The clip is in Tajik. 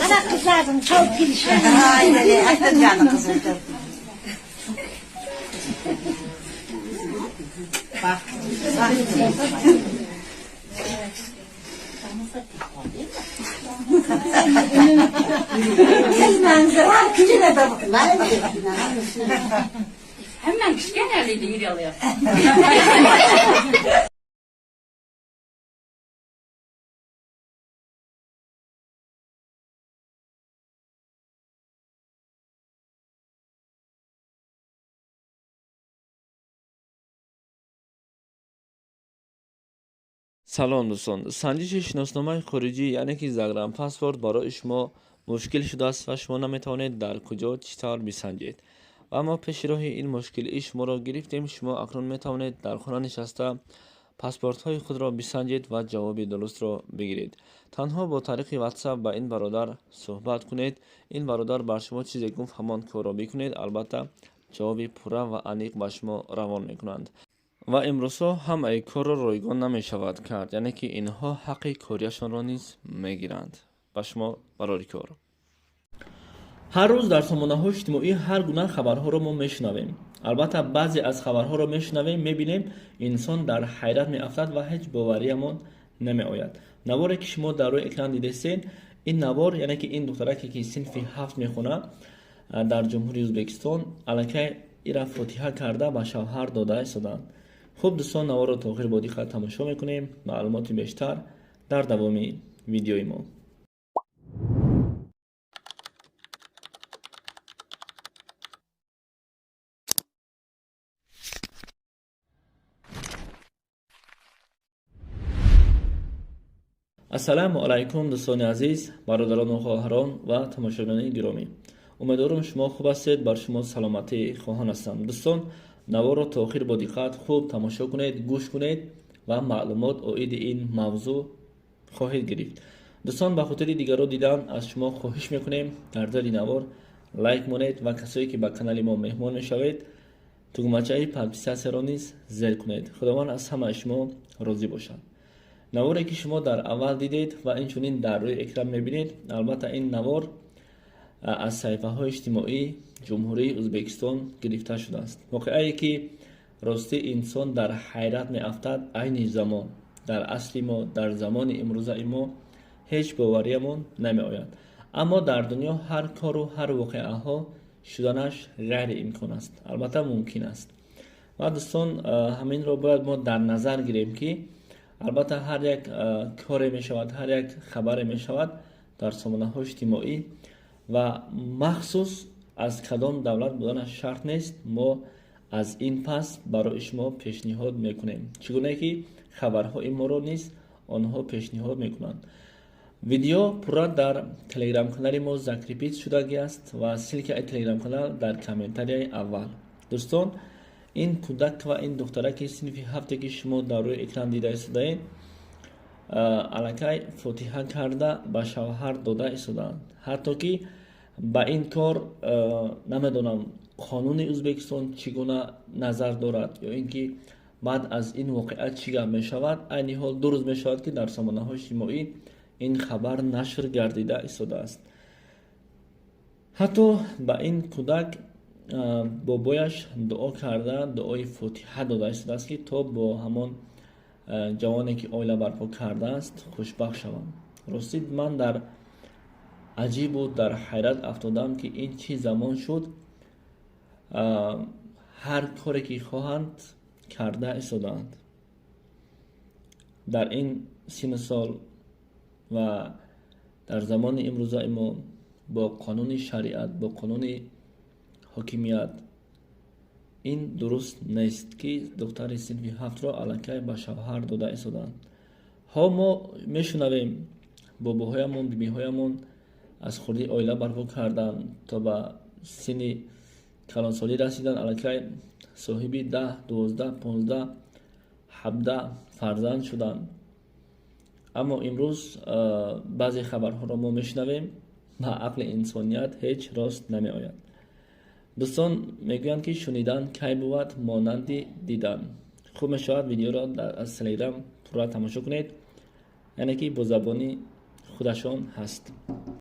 Ana kızardım, çok gülüşüyor. Aynen, aklım canı kızıldı. Bak, bak. Kız manzara, kızına da bakın. Hemen kichkinaligi yig'layapti. Салом, дӯстон. Санҷиши шиносномаи хориҷӣ, яъне ки загранпаспорт, барои шумо мушкил шудааст ва шумо наметавонед дар куҷо, чӣ тавр бисанҷед. Ва мо пеши роҳи ин мушкилии шуморо гирифтем. Шумо акнун метавонед дар хона нишаста паспортҳои худро бисанҷед ва ҷавоби дурустро бигиред. Танҳо бо тариқи WhatsApp ба ин бародар суҳбат кунед. Ин бародар бар шумо чизе гуфт, ҳамон корро бикунед. Албатта, ҷавоби пурра ва аниқ ба шумо равон мекунанд. Ва имрӯзҳо ҳамаи корро ройгон намешавад кард, яъне ки инҳо ҳаққи кориашонро низ мегиранд. Ба шумо барори кор. Ҳар рӯз дар сомонаҳои иҷтимоӣ ҳар гуна хабарҳоро мо мешунавем. Албатта, баъзе аз хабарҳоро мешунавем, мебинем, инсон дар ҳайрат меафтад ва ҳеҷ бовариамон намеояд. Наворе ки шумо дар рӯи экран дидестед, ин навор, яъне ки ин духтараке ки синфи ҳафт мехонад дар Ҷумҳурии Ӯзбекистон, аллакай ира фотиҳа карда ба шавҳар дода истоданд. Хуб, дӯстон, наворро то охир бо диққат тамошо мекунем. Маълумоти бештар дар давоми видеои мо. Ассалому алайкум, дӯстони азиз, бародарону хоҳарон ва тамошобинони гиромӣ. Умедворам, шумо хуб ҳастед, бар шумо саломатӣ хоҳон ҳастам. Дӯстон, наворро то охир бо диққат хуб тамошо кунед, гӯш кунед ва маълумот оиди ин мавзӯъ хоҳед гирифт. Дӯстон, ба хотири дигарро дидан аз шумо хоҳиш мекунем, дар зери навор лайк монед ва касое ки ба канали мо меҳмон мешавед, тугмачаи подписаться ро низ зер кунед. Худованд аз ҳамаи шумо розӣ бошад. Наворе ки шумо дар аввал дидед ва инчунин дар рӯи экран мебинед, албатта, ин навор аз саҳифаҳои иҷтимоии Ҷумҳурии Ӯзбекистон гирифта шудааст. Воқеае ки ростӣ инсон дар ҳайрат меафтад. Айни замон, дар асли мо, дар замони имрӯзаи мо ҳеҷ бовариамон намеояд, аммо дар дунё ҳар кору ҳар воқеаҳо шуданаш ғайриимкон аст, албатта, мумкин аст. Ва дӯстон, ҳаминро бояд мо дар назар гирем, ки албатта ҳар як коре мешавад, ҳар як хабаре мешавад дар сомонаҳои иҷтимоӣ ва махсус аз кадом давлат буданаш шарт нест, мо аз ин пас барои шумо пешниҳод мекунем, чӣ гунае ки хабарҳои моро низ онҳо пешниҳод мекунанд. Видео пурра дар телеграм-канали мо закрепить шудагӣ аст ва ссылка и телеграм-канал дар комментарияи аввал. Дӯстон, ин кӯдак ва ин духтараки синфи ҳафте ки шумо дар рӯи экран дида истодаед, аллакай фотиҳа карда ба шавҳар дода истодаанд. Ҳатто ки ба ин кор, намедонам, қонуни Ӯзбекистон чӣ гуна назар дорад ё ин ки баъд аз ин воқеа чӣ гап мешавад. Айни ҳол 2 рӯз мешавад, ки дар сомонаҳои иҷтимоӣ ин хабар нашр гардида истодааст. Ҳатто ба ин кӯдак бобояш дуо карда, дуои фотиҳа дода истодааст, ки то бо ҳамон ҷавоне ки оила барпо кардааст, хушбахт шаванд. Ростӣ, ман дар аҷибу дар ҳайрат афтодам, ки ин чӣ замон шуд, ҳар коре ки хоҳанд карда истодаанд дар ин сину сол ва дар замони имрӯзаи мо, бо қонуни шариат, бо қонуни ҳокимият. Ин дуруст нест, ки духтари синфи ҳафтро аллакай ба шавҳар дода истодаанд. Ҳо, мо мешунавем, бобоҳоямон, бибиҳоямон аз хурдӣ оила барпо карданд, то ба синни калонсолӣ расиданд, аллакай соҳиби 10, 12, 15, 17 фарзанд шуданд. Аммо имрӯз баъзе хабарҳоро мо мешунавем, ба ақли инсоният ҳеҷ рост намеояд. Дӯстон, мегӯянд, ки шунидан кай бувад монанди дидан. Хуб мешавад, видеоро аз телеграм пурра тамошо кунед. Яъне ки бо забони худашон ҳаст.